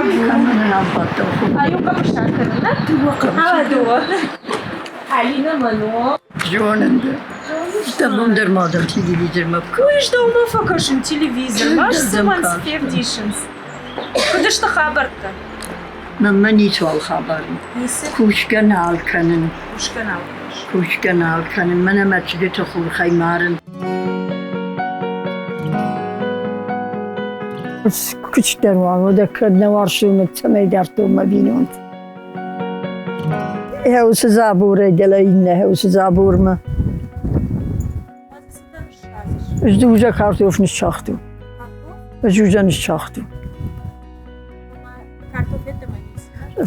Кӕмӕн нал бадтӕн. А иу хъӕбысӕй кӕнын, нӕ? Дыууӕ хъӕбысы. А, дыууӕ. Алина мӕн у. Зонын дӕ. Дӕ дӕр ма дӕм телевизормӕ Куы ис дӕумӕ фӕкӕсын телевизормӕ, цы мӕн февдисынц. Куыд сты хабӕрттӕ? Мӕнмӕ ницуал хабар и. Ницы? Кусгӕ нал кӕнын. Кусгӕ нал кӕныс? Кусгӕ нал кӕнын. Мӕнӕ мӕ чызджыты хурхӕй марын. Куыстдӕр уал, уӕдӕ кӕд нӕ уарзтон, цӕмӕй дардтон мӕ бинонты. Уыцы заборӕй дӕлӕ иннӕ уыцы забормӕ. Ӕз дыууӕ картоф ныссагътон. Ӕз уызӕ ныссагътон.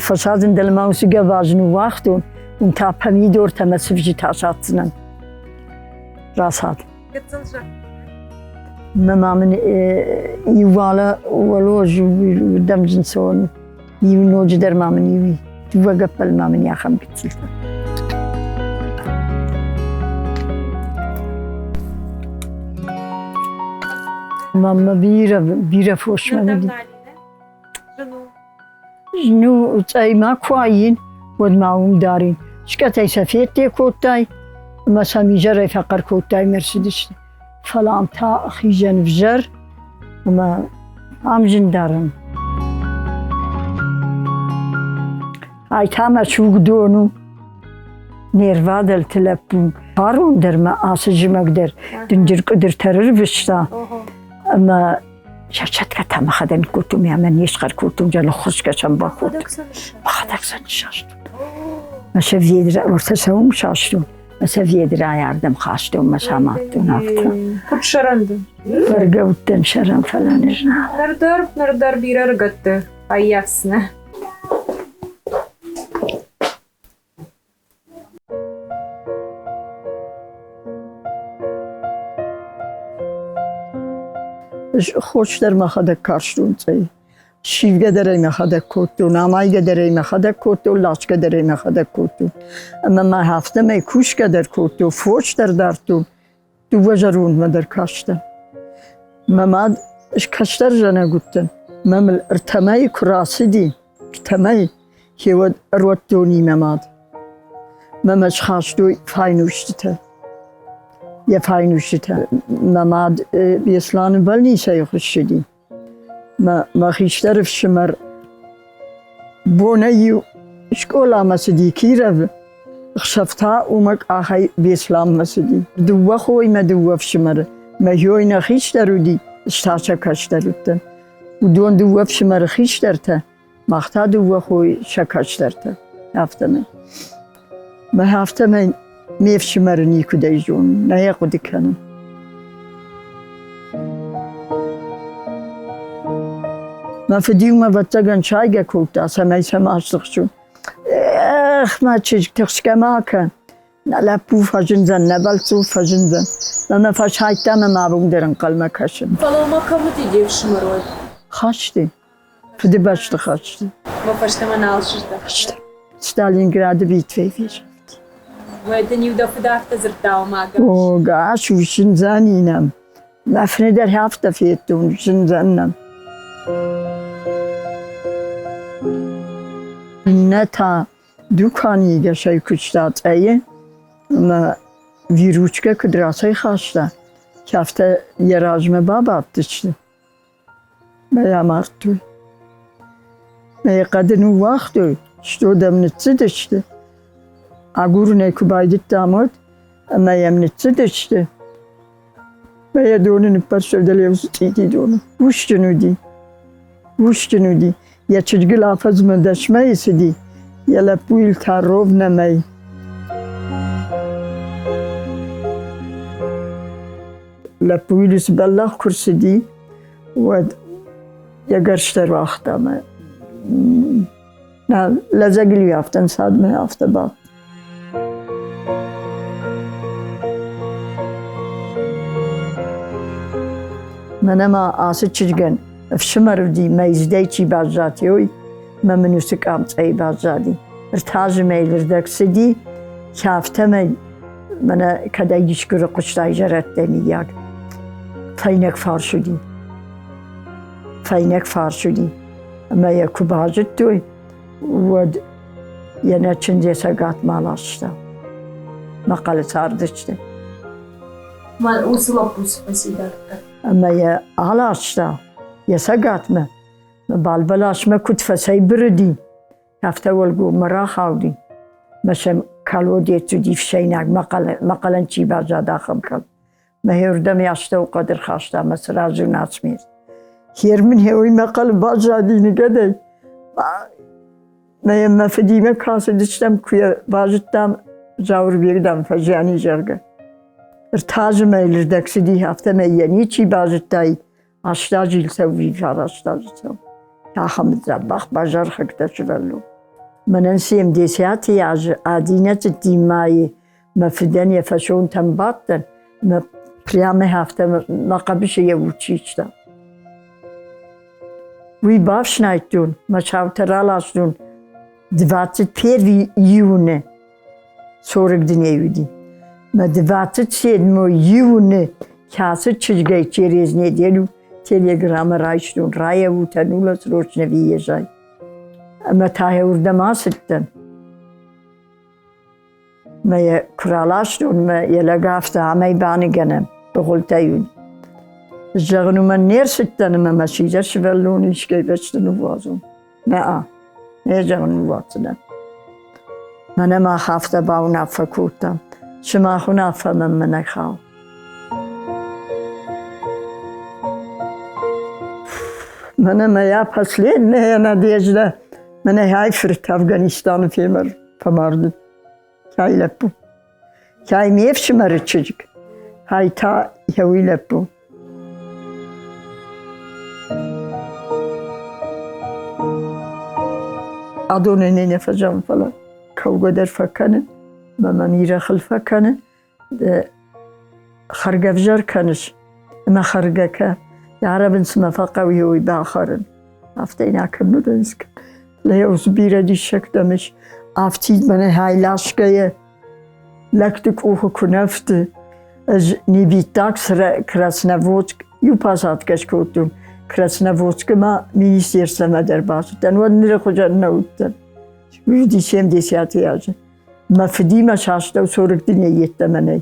Фӕсадзын дӕлӕмӕ уыцы гӕбаз ныууагътон, уым та помидортӕ мӕ цывзытӕ садздзынӕн. Расад. Мӕ ма мын иу уӕлӕ уӕлоз уырдӕм зын цӕуӕн. Иу ноджыдӕр ма мын иу дыууӕ гӕппӕл ма мын ахӕм гыццылтӕ. Маммӕ бирӕ, бирӕ фос мӕ уыди. Ну, цъӕй ма куы айин, уӕд ма уым дарин. Скъӕтӕй сӕ федде кодтай, ӕмӕ сӕм изӕрӕй фӕхъӕр кодтай ме рцыдысты. Фӕлӕ ам та хизӕн взӕр ӕмӕ ам зын дарӕн. Ай та мӕ сугдон у. Ме рвадӕлты лӕппу фарон дӕр мӕ ацы зымӕг дӕр дынджыр къуыдыртӕ рырвыста ӕмӕ сӕ та мӕхӕдӕг кодтон ӕмӕ не схъӕр кодтон, ныххуысгӕ сӕм бакодтон. Мӕхӕдӕг сӕ ныссастон. Мӕ сӕ ведра, ортӕ сӕ уым састон. Мӕ сӕ ведрайы ардӕм хастон, мӕ самадтон афтӕ. Куыд сӕрӕн дӕ? Бӕргӕ уыдтӕн сӕрӕн, фӕлӕ не знаг. Ныр дӕр, ныр дӕр бирӕ ӕрыгӕтты ӕййафдзынӕ. Хорз дӕр мӕхӕдӕг карстон цъӕй. Ссивгӕ дӕр ӕй мӕхӕдӕг кодтон, амайгӕ дӕр ӕй мӕхӕдӕг кодтон, ласгӕ дӕр ӕй мӕхӕдӕг кодтон. Ӕмӕ ма афтӕмӕй кусгӕ дӕр кодтон, фос дӕр дардтон, дыууӕ зӕрондмӕ дӕр кастӕн. Мӕ мад ӕз кӕстӕр зӕнӕг уыдтӕн, мӕ мыл ӕртӕ мӕйы куы рацыди, ӕртӕ мӕйы, хеуӕд ӕруадтони мӕ мад. Мӕ мӕ схастой файнустытӕ. Йӕ файнустытӕ. Мӕ мад Беслӕны больницӕйы хуыссыди. Мӕ, мӕ хистӕр ӕфсымӕр бонӕй-иу скъоламӕ цыди Кировы, ӕхсӕв та уымӕ къахӕй Беслӕнмӕ цыди. Дыууӕ хойы мӕ дыууӕ ӕфсымӕры. Мӕ хой нӕ хистӕр уыди, ӕз та сӕ кӕстӕр уыдтӕн. Уыдон дыууӕ ӕфсымӕры хистӕртӕ, мах та дыууӕ хойы сӕ кӕстӕртӕ. Афтӕмӕй. Мӕ афтӕмӕй ме фсымӕры никуыдӕй зонын, нӕ йӕ хъуыды кӕнын. Мӕ фыд-иу мӕ ӕвӕццӕгӕн сайгӕ кодта, цӕмӕй сӕ ма стыхсон. Эх, мӕ чызг, тыхсгӕ ма кӕн. Нӕ лӕппу фӕзындзӕн, нӕ бӕлццон фӕзындзӕн. Мӕ мӕ фӕсайдта мӕ ма абон дӕр ӕнхъӕлмӕ кӕсын. Фӕлӕ ма кӕм уыди де фсымӕр уӕд? Хӕсты. Фыдыбӕсты хӕсты. Мӕ фӕстӕмӕ нал сыздӕхтысты. Сталинграды битвӕйы фесӕфти. Уӕд ын-иу дӕ фыд афтӕ дзырдта, ома гас. О, гас у, зындзӕни нӕм. Мӕ фыны дӕр афтӕ федтон, зындзӕн нӕм. Иннӕ та дуканигӕсӕй куыста Цъӕйы ӕмӕ виручкӕ куыд рацӕйхаста, афтӕ йӕ размӕ бабадтысты. Мӕ йӕ амардтой. Мӕ йӕ хъӕды ныууагътой, стод ӕм ныццыдысты. Агурын ӕй куы байдыдтам, уӕд ӕмӕ йӕм ныццыдысты. Мӕ йӕ доны ныппӕрстой дӕле уыцы цъити доны. Усджын уыди. Усджын уыди. Йӕ чызгыл афӕдзмӕ дӕс мӕйы цыди, йӕ лӕппуйыл та ровнӕ мӕй. Лӕппуйыл цы бӕллӕх куы рцыди, уӕд йӕ гӕрзтӕ руагъта мӕ нӕ лӕдзӕгыл-иу афтӕ ӕнцад мӕ афтӕ бадт. Мӕнӕ ма ацы чызгӕн ӕфсымӕр уыди, мӕйыздӕй чи баззад, уый, мӕ мын уыцы къамцъӕй баззади. Ӕртӕ мӕйы рдӕг цыди, афтӕмӕй мӕнӕ кӕдӕй искуы хъуыстай зӕрӕдтӕ, мыййаг. Фӕйнӕг фарс уыди. Фӕйнӕг фарс уыди. Ӕмӕ йӕ куы базыдтой, уӕд йӕ нӕ чындз йӕ цӕгатмӕ аласта. Мӕхъӕлы цардысты. Уыцы лӕппу цы фӕци дарддӕр? Ӕмӕ йӕ аласта йӕ цӕгатмӕ. Балбӕласмӕ куыд фӕцӕйбырыди, афтӕ уӕлгоммӕ рахауди. Мӕ сӕм колодец уыди ӕфсӕйнаг, мӕхъӕлӕн чи баззад, ахӕм кал. Мӕ хеурдӕм астӕухъӕд ӕрхаста мӕ сразы нацмер. Хер мын хеуый мӕхъӕлы баззади ныгӕдӕй. Мӕ мӕ фыдимӕ кӕсыдыстӕм, куы йӕ базыдтам, Зауырбег, дам, фӕзиан и, зӕгъгӕ. Ӕртӕ мӕйы рдӕг цыди, афтӕмӕй йӕ ничи базыдтаид, астазил цӕуи, фарастазы цӕу. Ахӕм дзӕбӕх базархӕгтӕ сывӕллон. Мӕнӕн семдесяти азы одиннадцати мӕйы мӕ фыдӕн йӕ фӕсонтӕм бадтӕн, мӕ прямо афтӕ мӕ хъӕбысы йӕ уд систа. Уый бафснайдтон, мӕ саутӕ раластон 21 июны сорок дней уыди. Мӕ 27 июны кӕцы чызгӕй через неделю телеграммӕ райстон, райӕвутӕ нула срочно въезжай. Ӕмӕ та уырдӕм ацыдтӕн. Мӕ йӕ куы раластон, мӕ йӕ лӕг афтӕ амӕй баныгӕнӕм, быгъуылтӕй уыд. Зӕгъын, уымӕн не рцыдтӕн ӕмӕ мӕ сидзӕр сывӕллоны искӕй бӕсты ныууадзон. Нӕ, не зӕгъын ныууадздзынӕн. Мӕнӕ мах афтӕ бауынаффӕ кодтам. Сымах уынаффӕ мӕнмӕ нӕ хауы. Мӕнӕ моя последняя надежда, мӕнӕ хай фырт Афганистаны фӕмард. Кӕй лӕппу? Кӕй ме фсымӕры чызг? Хай та йӕ уый лӕппу. Адонӕй не фӕзӕгъын, фӕлӕ кӕугӕ дӕр фӕкӕны, мӕ мӕм ирӕхыл фӕкӕны. Хӕргӕ ӕвзӕр кӕныс ӕмӕ хӕргӕ кӕ. Йарӕбын цымӕ фӕхъӕуы уый бахӕрын. Афтӕ йын акӕнын Лӕус бирӕ диссӕгтӕм ис. Афтид мӕнӕ хай ласгӕйӕ лӕгты къухы куы нӕ фты. Ӕз небиттаг Красноводск иу посадкӕ скодтон. Красноводскы ма министерствомӕ дӕр бацыдтӕн, уӕд ныры хуызӕн нӕ уыдтӕн. Уыди семдесятый азы. Мӕ фыдимӕ састӕу сорок дней йеддӕмӕ нӕй.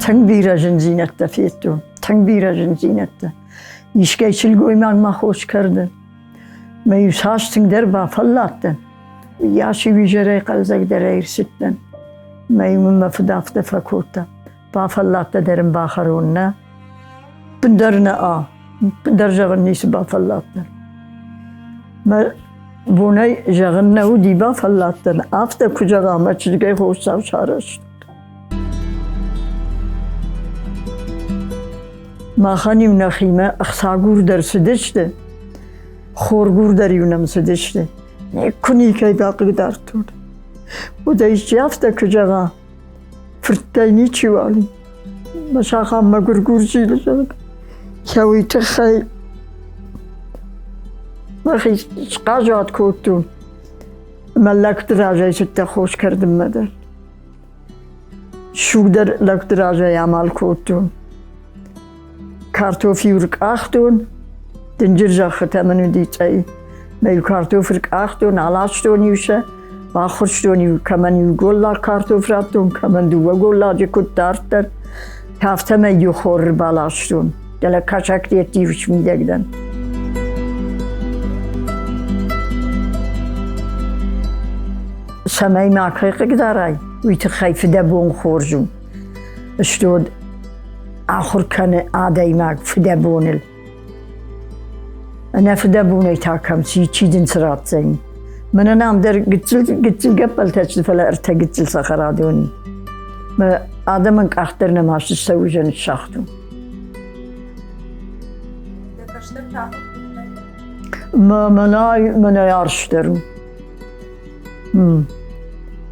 Тынг бирӕ зындзинӕдтӕ федтон, тынг бирӕ зындзинӕдтӕ. Искӕй сылгоймаг ма хос кӕрды. Мӕ иу цас тынгдӕр бафӕлладтӕн, уыйас-иу изӕрӕй хъӕлдзӕгдӕрӕй ӕрцыдтӕн. Мӕ-иу мын мӕ фыд афтӕ фӕкодта, бафӕлладтӕ дӕр ын бахӕрон, нӕ? Ӕппындӕр нӕ а, ӕппындӕр зӕгъын ницы бафӕлладтӕн. Мӕ бонӕй зӕгъын нӕ уыди бафӕлладтӕн, афтӕ куы зӕгъа, мӕ чызгӕй хосдзау сарӕзт. Махӕн-иу нӕхимӕ ӕхцагур дӕр цыдысты, хоргур дӕр-иу нӕм цыдысты. Куы никӕй бахъыгдардтон. Уӕдӕ исчи афтӕ куы зӕгъа, фырттӕй ничиуал и. Мӕ сахам мӕгуыргур зилы, зӕгъгӕ. Йӕ уый тыххӕй мӕхи схъазуат кодтон. Мӕ лӕгты разӕй цыдтӕ хос кӕрдынмӕ дӕр. Суг дӕр лӕгты разӕй амал кодтон. Картоф-иу ркъахтон, дынджыр зӕххытӕ мын уыди цъӕй. Мӕ-иу картоф ркъахтон, аластон-иу сӕ, баххуырстон-иу, кӕмӕн-иу голлаг картоф радтон, кӕмӕн дыууӕ голладжы куыд дарддӕр. Афтӕмӕй-иу хор ӕрбаластон. Дӕлӕ кӕсӕгтӕ-иу смидӕг дӕн. Цӕмӕй ма кӕй хъыгдарай, уый тыххӕй фыдӕбон хорз у. Стод ахуыр кӕны адӕймаг фыдӕбоныл. Ӕнӕ фыдӕбонӕй та кӕм чи, чи дын цы ратдзӕни? Мӕнӕн ам дӕр гыццыл, гыццыл гӕппӕлтӕ сты, фӕлӕ ӕртӕ гыццыл цӕхӕрадони. Мӕ адӕмӕн къах дӕр нӕма ссӕуызӕн ссагътон. Дӕ кӕстӕртӕ ахуыр кодтай? Мӕ мӕнӕй, мӕнӕй арсдӕр у.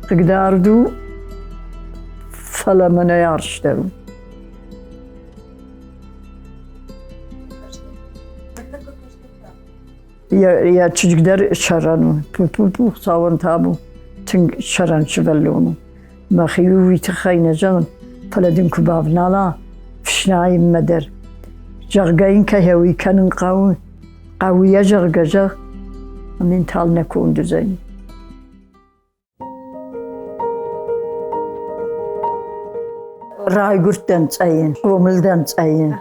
Хъыгдард у, фӕлӕ мӕнӕй арсдӕр у. Йӕ чызг дӕр сӕрӕн у. Ту-ту-ту, Хуыцауӕн табу, тынг сӕрӕн сывӕллон у. Мӕхи уый тыххӕй нӕ зӕгъын, фӕлӕ дын куы бавнала, Ӕфснайынмӕ дӕр. Зӕгъгӕ йын кӕй уый кӕнын хъӕуы, хъӕуы йӕ зӕгъгӕ зӕгъ, ментал нӕ конд уыдзӕни. Райгуырдтӕн Цъӕйын, хъомыл дӕн Цъӕйын,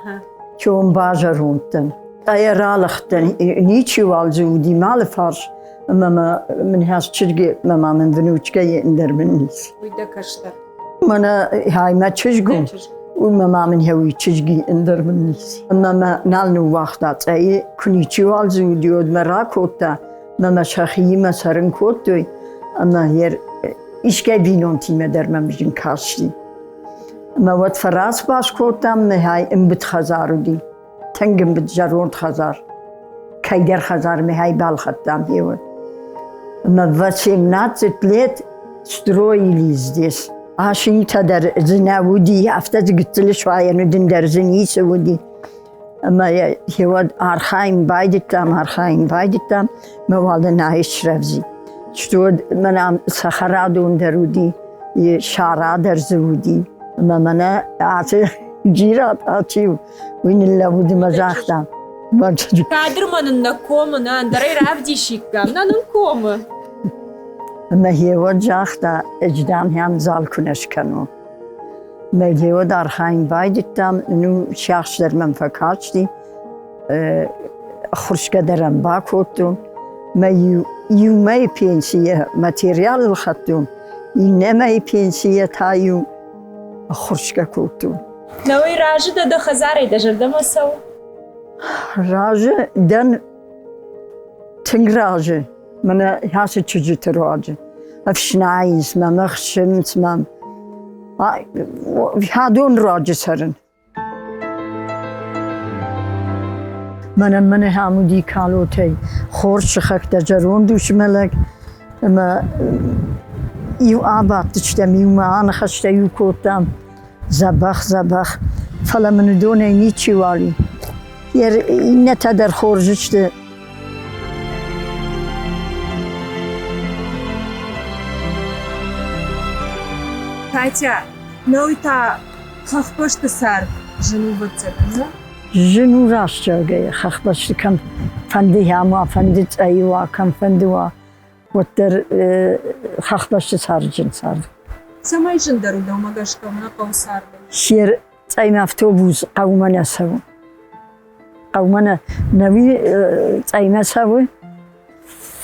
чом базӕронд дӕн. Цъӕйӕ ралыгъдтӕн, ничиуал дзы уыди мӕ алыфарс, ӕмӕ мӕ мын хӕс чызг ӕмӕ ма мын внучкӕ ӕндӕр мын ницы. Уый дӕ кӕстӕр. Мӕнӕ хай мӕ чызг у, уымӕ ма мын уый чызги ӕндӕр мын ницы. Ӕмӕ мӕ нал ныууагъта Цъӕйы, куы ничиуал дзы уыди, уӕд мӕ ракодта, мӕ мӕ сӕхиимӕ цӕрын кодтой, ӕмӕ искӕй бинонтимӕ дӕр мӕм зын касти. Ӕмӕ уӕд фӕрацбас кодтам, мӕхай ӕмбыд хӕдзар уыди, тынг ӕмбыд зӕронд хӕдзар. Кӕйдӕр хӕдзар мӕхай балхӕдтам еуӕд. Ӕмӕ 18 лет строили здесь. Асинтӕ дӕр дзы нӕ уыди, афтӕ дзы гыццыл суайӕн уыдын дӕр дзы ницы уыди. Ӕмӕ уӕд архайын байдыдтам, архайын байдыдтам, мӕ уал ын ӕй срӕвдзи. Уӕд мӕнӕ цӕхӕрадон дӕр уыди, сара дӕр дзы уыди. Ӕмӕ мӕнӕ ацы джират чи у, уый ныллӕууыд ӕмӕ загъта. Кадрмӕ нын нӕ комы, нӕ ӕндӕрӕй равдисиккам, нӕ нын комы. Ӕмӕ уӕд загъта, ӕз дам хӕм зал куы нӕ скӕнон. Мӕ уӕд архайын байдыдтам, ну, сиахс дӕр мӕм фӕкасти, ӕххуырсгӕ дӕр ӕм бакодтон. Мӕ иу мӕйы пенсийӕ материал ӕлхӕдтон, иннӕ мӕйы пенсийӕ та-иу ӕххуырсгӕ кодтон. Науӕй разы дӕ дӕ хӕдзарӕй дӕ зӕрдӕмӕ цӕуы? Разы дӕн, тынг разы. Мӕнӕ ацы чызджыты руаджы ӕфснайынц мӕм, ӕхсынц мӕм. Хӕдон руаджы цӕрын. Мӕнӕн мӕнӕ ахӕм уыди Калотӕй хорз сыхӕгтӕ, зӕронд усмӕлӕг ӕмӕ иу абадтыстӕм, иумӕ аныхӕстӕ-иу кодтам дзӕбӕх-дзӕбӕх, фӕлӕ мын уыдонӕй ничиуал и. Иннӕтӕ дӕр хорз сты. Катя, науи та хӕхбӕсты цард зын у ӕвӕццӕгӕн, нӕ? Зын у раст зӕгъгӕйӕ, хӕхбӕсты кӕм фӕнды хӕм уа, фӕнды цъӕйы уа, кӕм фӕнды уа, уӕддӕр хӕхбӕсты цард зын цард. Цӕмӕй зындӕр у дӕумӕ гӕсгӕ мӕнӕ хъӕуы царды? Се цъӕймӕ автобус хъӕумӕ нӕ цӕуы. Хъӕумӕ нӕ, нӕуи цъӕймӕ цӕуы,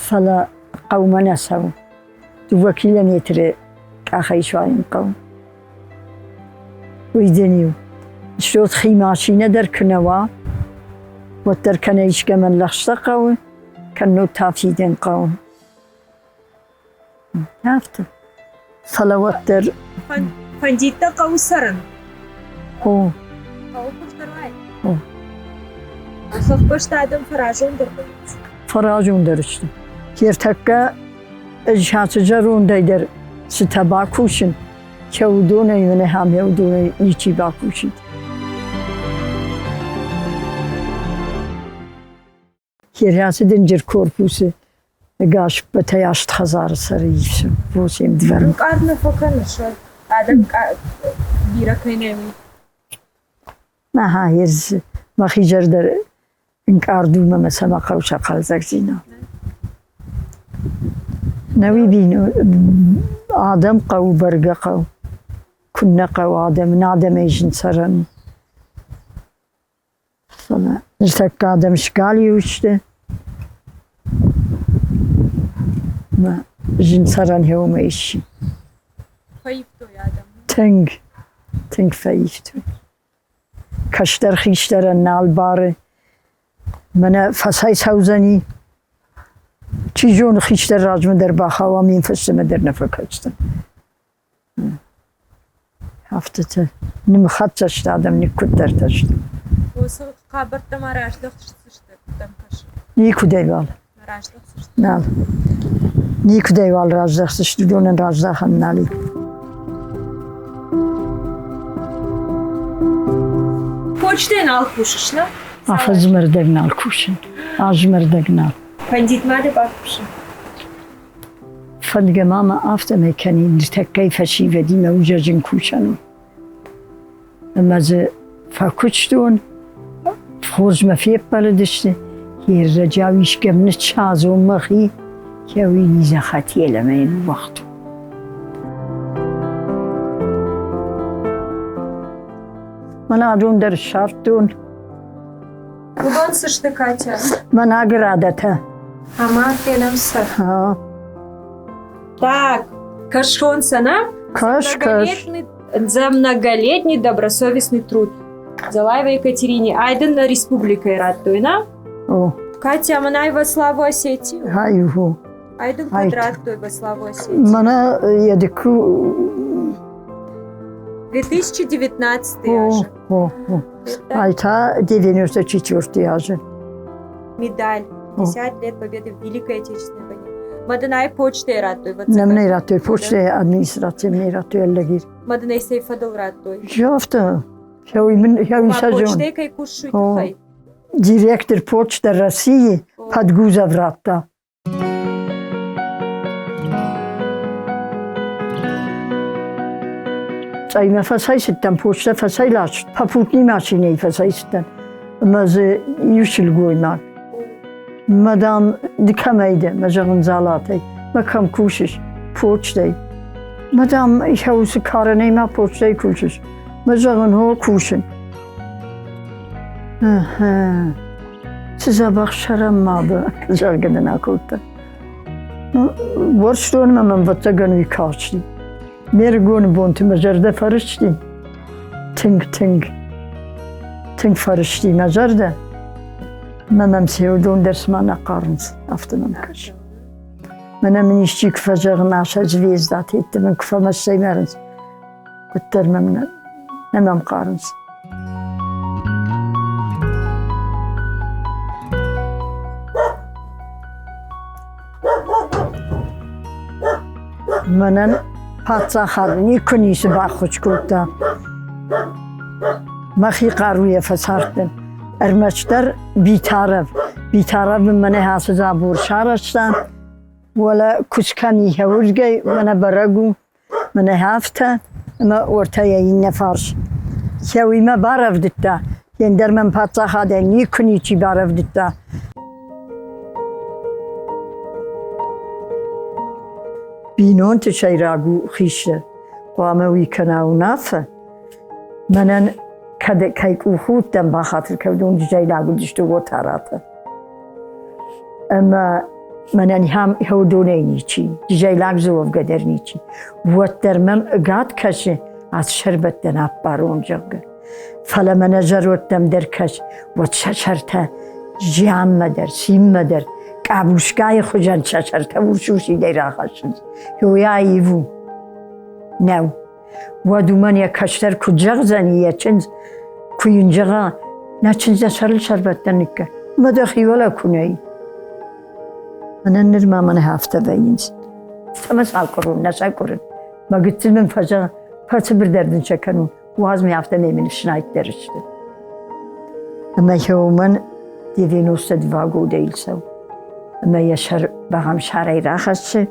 фӕлӕ хъӕумӕ нӕ цӕуы. 2 километры къахӕй суайын хъӕуы. Уый дын иу. Стот хи машинӕ дӕр куы нӕ уа, уӕддӕр кӕнӕ искӕмӕн лӕгъстӕ хъӕуы, кӕннод та фидын хъӕуы. Афтӕ. Фӕлӕ уӕддӕр... Фӕндид дӕ хъӕуы цӕрын? О. Хъӕуы хуыздӕр уаид? О. Хӕхбӕсты адӕм фӕразондӕр вӕййынц? Фӕразондӕр сты. Ӕртӕккӕ ӕз ацы зӕрондӕй дӕр цытӕ бакусын, кӕуыдонӕй мын ахӕм уыдонӕй ничи бакусид. Херӕсы дынджыр корпусы ӕгас ӕппӕтӕй 8 хӕдзары цӕры ис восемь дворы. Ӕнкъард нӕ фӕкӕныс, уӕд адӕм бирӕ кӕй нӕ уый? Аха, ӕз мӕхи зӕрдӕ ӕнкъард у ӕмӕ цӕмӕ хъӕуы сӕ хъӕлдзӕгдзинад. Нӕуи адӕм хъӕуы бӕргӕ хъӕуы. Куыннӕ хъӕуы адӕм, адӕмӕй зын цӕрӕн. Фӕлӕ ныртӕккӕ адӕм сгалиу сты ӕмӕ зын цӕрӕн уымӕ ис. Фӕивтой адӕм? Тынг, тынг фӕивтой. Кӕстӕр хистӕрӕн нал бары. Мӕнӕ фӕцӕйцӕудзӕни. Чи зоны, хистӕр размӕ дӕр бахауа, мин фӕстӕмӕ дӕр нӕ фӕкӕсдзӕн. Афтӕтӕ нымхӕццӕ сты адӕм, никуыддӕртӕ сты. Уыцы хабӕрттӕ ма раздӕхдзысты, куыдӕм кӕсы? Никуыдӕй уал. Раздӕхдзысты? Нал. Никуыдӕй уал раздӕхдзысты, уыдонӕн раздӕхӕн нал и. Почтӕй нал кусыс, нӕ? Афӕдзмӕ рдӕг нал кусын. Азмӕ рдӕг нал. Фӕндид ма дӕ бакусын? Фӕндгӕ ма мӕ афтӕмӕй кӕнин, ныртӕккӕйы фӕсивӕдимӕ узӕджын кусӕн у. Ӕмӕ дзы Фӕкуыстон, хорз мӕ феппӕлыдысты, Еррӕджау искӕм ныссадзон мӕхи, кӕуи не захотела мӕ йын уагътон. Мӕн адон дӕр ссардтон. Уыдон цы сты, Катя? Мӕн наградӕтӕ. Ӕмӕ фенӕм сӕ. Так, кӕсхон сӕ, Кӕс, кӕс. За многолетний добросовестный труд. Залаева Екатерине. Айдын на республикой радтой, на? О. Катя, мӕнӕй во славу Осетии. Ай-ху. Айдын куыд радтой во славу Осетии? Мӕнӕ едыку 2019 азы. О, о. Ай та 94 азы. Медаль. 50 лет победы в Великой Отечественной войне. Мадынай почтой радтой. Нӕм радтой почтой администрация мне радтой ӕллӕгир. Мадынай сей фӕдыл радтой. Афтӕ. Хӕуи сӕзон. Почтой кӕй кусуй тыххӕй. Директор почты России Подгузов радта. Цъаймӕ фӕцӕйцыдтӕн, почтӕ фӕцӕйласт, попутный машинӕйы фӕцӕйцыдтӕн. Ӕмӕ дзы иу сылгоймаг. Мадам, ды кӕмӕй дӕ? Мӕ зӕгъын Дзалатӕй. Мӕ кӕм кусыс? Почтӕй. Мадам, уыцы карӕнӕй ма почтӕй кусыс? Мӕ зӕгъын, хо, кусын. Цы дзӕбӕх сӕрӕн ма дӕ, зӕгъгӕ дын акодта. Уорсдонмӕ мӕм ӕвӕццӕгӕн уый касти. Ме рыгоны бонты мӕ зӕрдӕ фӕрысти. Тынг, тынг, тынг фӕрысти мӕ зӕрдӕ. Мӕ мӕм сеудон дӕр цыма нӕ хъарынц, афтӕ мӕм кӕсы. Мӕнӕ мын исчи куы фӕзӕгъы, наша звезда тетты мын куы фӕмӕстӕй марынц, куыддӕр мӕм нӕ, нӕ мӕм хъарынц. Мӕнӕн паддзахад никуы ницы баххуыс кодта. Мӕхи хъаруйӕ фӕцардтӕн. Ӕрмӕстдӕр Битаров. Битаров мын мӕнӕ ацы забор сарӕзта. Уӕлӕ куыдз кӕм и, уырдыгӕй мӕнӕ бӕрӕг у. Мӕнӕ афтӕ ӕмӕ уӕртӕ йӕ иннӕ фарс. Сӕуимӕ барӕвдыдта, ӕндӕр мӕм паддзахадӕй никуы ничи барӕвдыдта. Бинонты сӕйраг у хистӕр. Хъуамӕ уый кӕна уынаффӕ. Мӕнӕн кӕд кӕй къухы уыдтӕн бахатыр кӕнон, зӕйлаг уыдысты Отаратӕ. Ӕмӕ мӕнӕн хӕудонӕй ничи, зӕйлаг дзы уӕвгӕ дӕр ничи. Уӕддӕр мӕм ӕгад кӕсы, ацы сӕрбӕттӕн аппарон, зӕгъгӕ. Фӕлӕ мӕнӕ зӕродтӕм дӕр кӕс, уӕд сӕ сӕртӕ зианмӕ дӕр, цинмӕ дӕр къабускайы хуызӕн сӕ сӕртӕ урс-урсидӕй рахӕссынц. Уый аив у? Нӕу. Уӕд уымӕн йӕ кӕстӕр куыд зӕгъдзӕни йӕ чындз, куы йын зӕгъа, нӕ чындз дӕ сӕрыл сӕрбӕттӕн ныккӕ, мӕ дӕхи уӕлӕ куы нӕй. Мӕнӕн нырма мӕнӕ афтӕ вӕййынц. Ӕмӕ сӕ курын, нӕ сӕ курын. Мӕ гыццыл мын фӕзӕгъы, фӕцыбырдӕр дын сӕ кӕнон, уадз мӕ афтӕмӕй мын ӕфснайддӕр сты. Ӕмӕ йӕ уымӕн 92 годӕй цӕуы. Ӕмӕ йӕ сӕр бӕгъӕмсарӕй рахӕссы,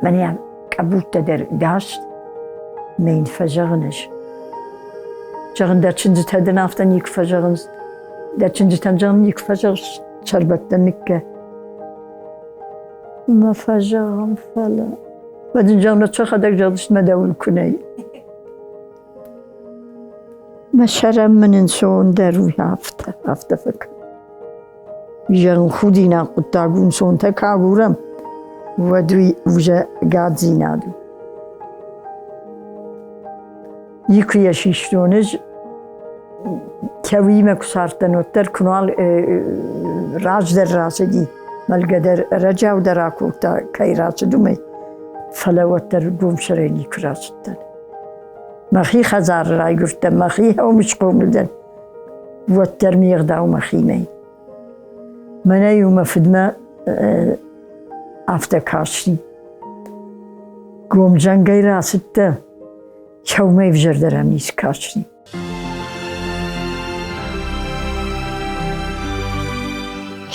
мӕнӕ къӕбуттӕ дӕр даст, мӕ йын фӕзӕгъын ӕз. Зӕгъын, дӕ чындзытӕ дын афтӕ никуы фӕзӕгъынц. Дӕ чындзытӕм зӕгъын никуы фӕзӕгъыс, сӕрбӕттӕн ныккӕ. Мӕ фӕзӕгъӕм, фӕлӕ. Уӕд ын зӕгъын, сӕхӕдӕг зӕгъдзысты, мӕ дӕуыл куы нӕй. Мӕ сӕрӕн мын ӕнцондӕр у афтӕ, афтӕ фӕкӕн. Зӕгъын, худинаг хъуыддаг у, ӕнцонтӕ куы агурӕм, уӕд уый уже ӕгаддзинад у. Никуы йӕ систон ӕз, кӕуимӕ куы цардтӕн, уӕддӕр куы нал раздӕр рацыди, мӕлгӕ дӕр ӕрӕджиау дӕр акодта, кӕй рацыд, уымӕй. Фӕлӕ уӕддӕр гомсӕрӕй никуы рацыдтӕн. Мӕхи хӕдзары райгуырдтӕн, мӕхи хъӕумӕ схъомыл дӕн, уӕддӕр ме гъдау мӕхимӕ. Мӕнӕ-иу мӕ фыдмӕ афтӕ касти. Гомзӕнгӕй рацыдтӕ, сӕумӕ ӕвзӕрдӕр ӕм ницы касти.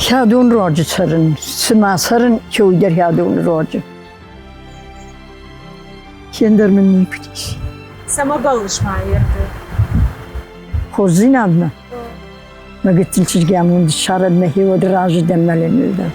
Хӕдон руаджы цӕрын, цыма цӕрын, чеуйдӕр хӕдоны руаджы. Хендӕр мын никуы ис. Цӕмӕ бӕллыс ма ерды? Хорздзинадмӕ. Мӕ гыццыл чызг амонд ссарӕд мӕхи, уӕд разы дӕн мӕлыныл дӕр.